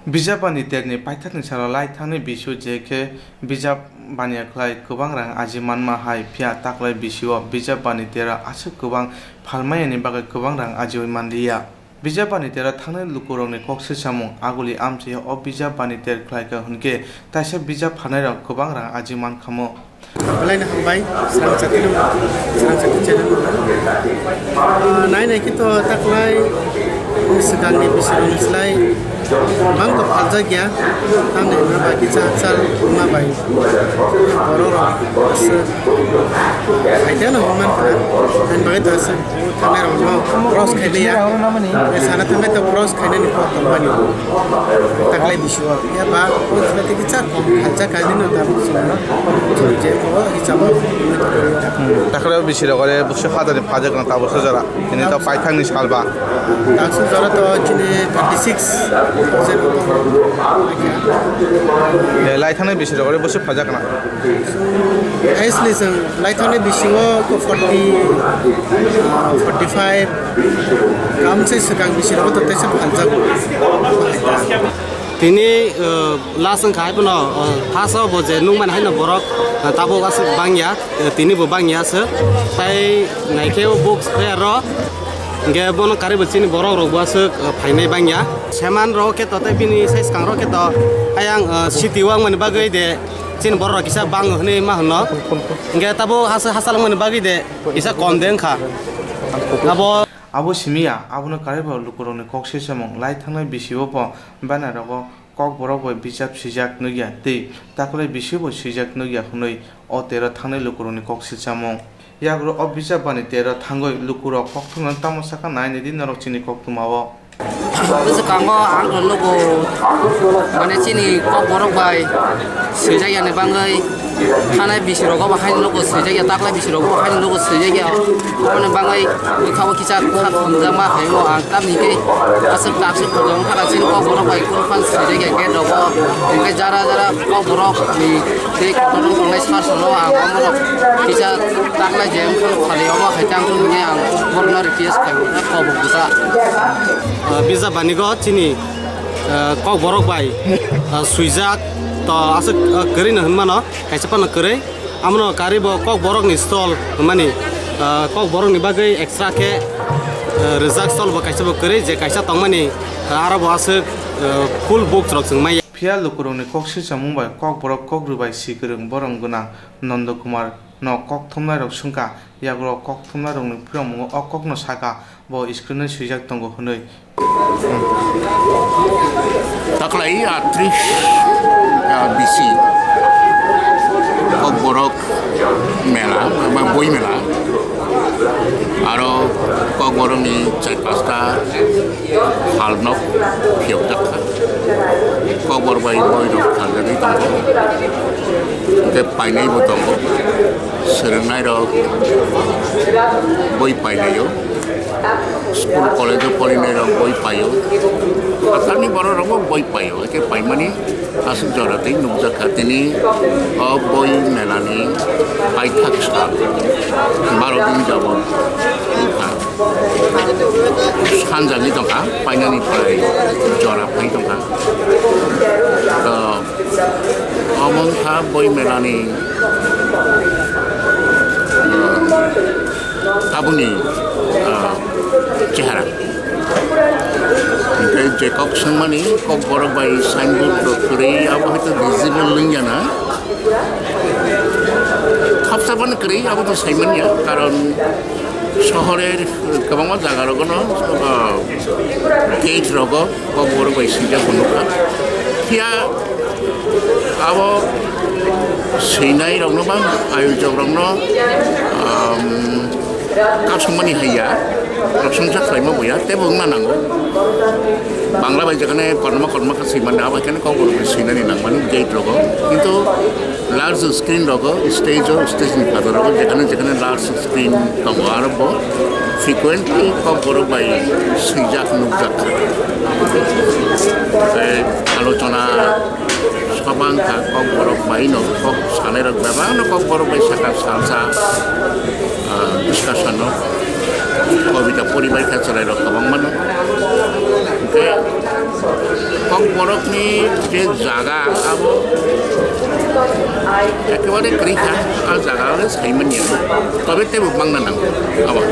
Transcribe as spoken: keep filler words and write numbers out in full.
Bijap bani terni paithakni salo lai thangni bisio je khe bijap baniya khlai kwbang rang aji manma hai, phiya taklai bisio bijap bani tera aswk kwbang phalmaya ni bagwi kwbang rang ajiwi manliya. Bijap bani tera thangnai lukurokni kok silsamung aguli amchai o bijap bani ter khlai kha hwnkhe taisa bijap phalnairok kwbang rang aji mankha mo. Belai no hambai, Srang Chati no, Srang Chati channel no. Ah, nai nai khe to taklai swkangni bisirokni slai bang to phaljak ya. Tamni hwnba bai kisa chal ma bai borok rok aswk khaite no hwnman kha. Ani bagwi to aswk thangnai rok no cross khailiya. Sana thangbai to cross khainani kok tongmani. Taklai bisio ya ba o jila tei kisa kok phalsa kainwi no tabuk chwngno je o hisabo. Taklai o bisirok ore bwswk hajarni phajakna tabuk sojora tini to paithakni salba. Tabuk sojora to chini thirty six thousand. Lai thangnai bisirok ore bwswk phajakna. Highest ni chwng lai thangnai bisingo forty, ah, forty five, kamse swkang bisirogo to teisa phaljago. Tini, ah, last wngkha hai phano, ah, first o bo je nukmani haino borok, ah, tabuk aswk bangya, ah, tini bo bangya aswk. Tai naikhe o book fair o, hingke bono karwi bo chini borok rok bo aswk, ah, phainai bangya. Seman rok khe to tei bini sai swkang rok khe to ayang, ah, city o wngmani bagwi de. Chini borok rok kisa bango hwnwi ma hwno. Hingke tabo hasa, hasa langmani bagwi de kisa kom de wngkha. Abo abo simi ya, abono karwi bo lukurokni kok silsamung lai thangnai bisio bo banner rogo kok borok bai bijap swijak nukya tei taklai bisio bo swijak nukya hwnwi o tero thangnai lukurokni kok silsamung. Yagrok o bijap bani tero thangwi lukurok kok thumnani tamo sakha nai nidi norok chini koktwmao. Bwswkango ang to nugo, mane chini kok borok bai swijak yani bangwi thanai bisi rogo bo haino nugo swijak ya, taklai bisi rogo bo haino nugo swijak ya. Aboni bangwi bwkha o kisa kha thumjakma hai o ang tamni hwnkhe aswk ta aswk thumjakma kha chini kok borok bai kunu phano swijak ya gate rogo. Hwnkhe jara jara kok borok ni tei kotor wng tongnai sar salo ang omo rok kisa taklai je wng phano khali omo hai tang thung hwnwi ang borokno request khai o kok bo bwsa. Ah, bijap banigo chini, ah, kok borok bai, ah, swijak to aswk, ah, kwrwi no hwnmano, kaisa phano kwrwi. Amono karwi bo kok borokni stall hwnmani, ah, kok borokni bagwi extra khe, ah, rijak stall bo kaisa bo kwrwi je kaisa tongmani, ah, aro bo aswk, ah, full box rok chwng maya. Phiya lukurokni kok silsamung bai kok borok kok rwbai si kwrwng borom gwnang Nondo Kumar no kok thumnairok swngkha, yagrok kok thumnairokni phwrwngmungo o kokno sakha. Bo screen-o swijak tongo hwnwi. Taklai atris, ah, bisi Kokborok mela, ba boi mela. Aro Kokborokni char pasta halnok phiyokjak kha. Kokborok bai boirok khaljagwi tongo. Hwnkhe painaibo tongo. Swrwngnairok boi painaio, school college-o porinairok boi paio, hathani bororokbo boi paio. Hwnkhe paimani aswk jora tei nukjakha tini o boi melani paithak sal, baro din jabon wngkha. Sanjagwi tongkha, painani prai jora phai tongkha. To, omo wngkha boi melani, ah, tabukni, ah, chehara. Hwnkhe je kok swngmani, Kokborok bai signboard rok kwrwi, abo hwnkhe visible wngya na. Khopsa phano kwrwi, abo to saimanya, karon sohorer kwbangma jaga rogono, ah, gate rogo Kokborok bai swijak bo nukha. Phiya abo swinai rokno ba ayojok rokno, um, kasumani haiya, proshongsa khlaima boya, tebo wngna nango. Bangla bai jekhane kotorma kotorma khe swimani, abo hai kheno Kokborok bai swinani nangmani gate rogo. Kintu large screen rogo, stage o, stage ni phataro rogo, jekhane jekhane large screen tongo, aro bo frequently Kokborok bai swijak nukjak. Tei alochona sabha wngkha, Kokborok bai no kok sanai rok bebak no Kokborok bai saka salsa, ah, discussion no, kobita poribai kha chwrai rok kwbangma no. Kokborokni je jaga abo ekebare kwrwi kha, a jaga le saimanya. Tobe teibo mangna nango abo.